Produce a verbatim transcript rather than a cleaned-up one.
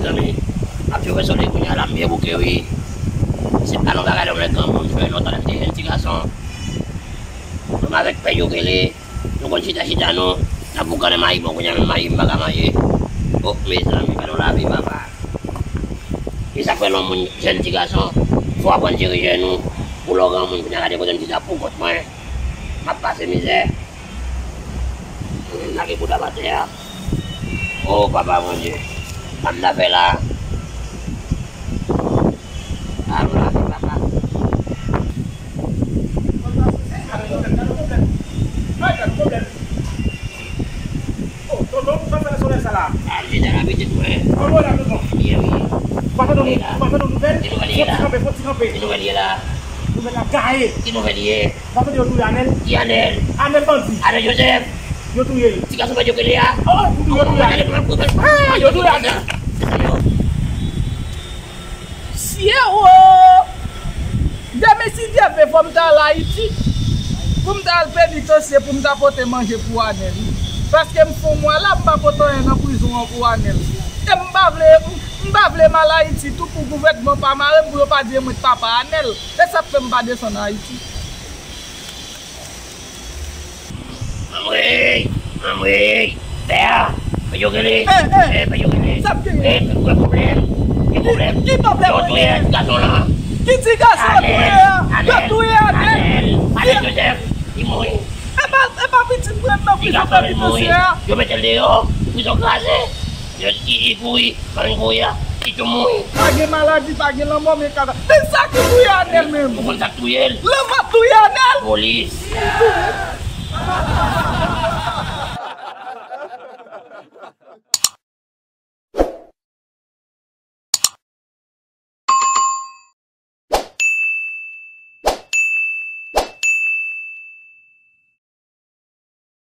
Mezanmi, m ap jwe solèy kounye a la, m byen bouke wi. Se pa yon bagay lè w wè granmoun fè lontan lè m te jèn ti gason. Mwen avèk pè Jokele, nou konn chita chita nou, n ap boukannen mayi, bon kounye a menm mayi m pa ka manje. O mezanmi, gade yon lavi papa. E sa k fè lè w moun jèn ti gason, fò w aprann jere jèn ou, pou lè w granmoun kounye a gade kote m chita poukont mwen, m ap pase mizè. Lage bouda m atè a. O papa Bondye, sa m ta fè la? Alo lavi papa. Tonton, sa fè nan solèy sa la? Al jete la pitit mwen. Kòman w la tonton? Byen wi. Ou pa tande nou, ou pa tande nouvèl? Ki nouvèl ye la? Fò ti kanpe, fò ti kanpe. Ki nouvèl ye la? Nouvèl la gaye. Ki nouvèl ye? Ou pa tande yo touye Anèl? Ki Anèl? Anèl bandi. Anèl Joseph. Yo touye l. Ti gason bandi yo rele a. Oh, yo touye Anèl. Ah, yo touye Anèl. Syewo! Demen si Dye vle fò m ta al Ayiti pou m ta al penitansye pou m ta pote manje pou Anèl. Paske m fè yon mwa la m pa pote anyen nan prizon an pou Anèl. E m pa vle, m pa vle m al Ayiti tou pou gouvènman pa mare m pou yo pa di mwen t papa Anèl. E sa k fè m pa desann Ayiti. Anmwey! Anmwey! Pè a! Pè Jokele! Eh, eh! Eh, pè Jokele! Sa k genyen? Eh, pè, gen pwoblèm! Gen pwoblèm! Ki pwoblèm? Yo touye ti gason lan! Ki ti gason yo touye a? Yo touye Anèl! Anèl Joseph! Li mouri! E pa, e pa pitit mwen nan prizon nan prizon a? Yo mete l deyò! Prizon kraze! Yo, li, li kouri! Fanmi kouri a, li tou mouri. Pa gen maladi, pa gen lanmò, men kaka. Men sa ki touye Anèl menm? Ou konn sa k touye l? Lanmò touye Anèl? Polis. Li touye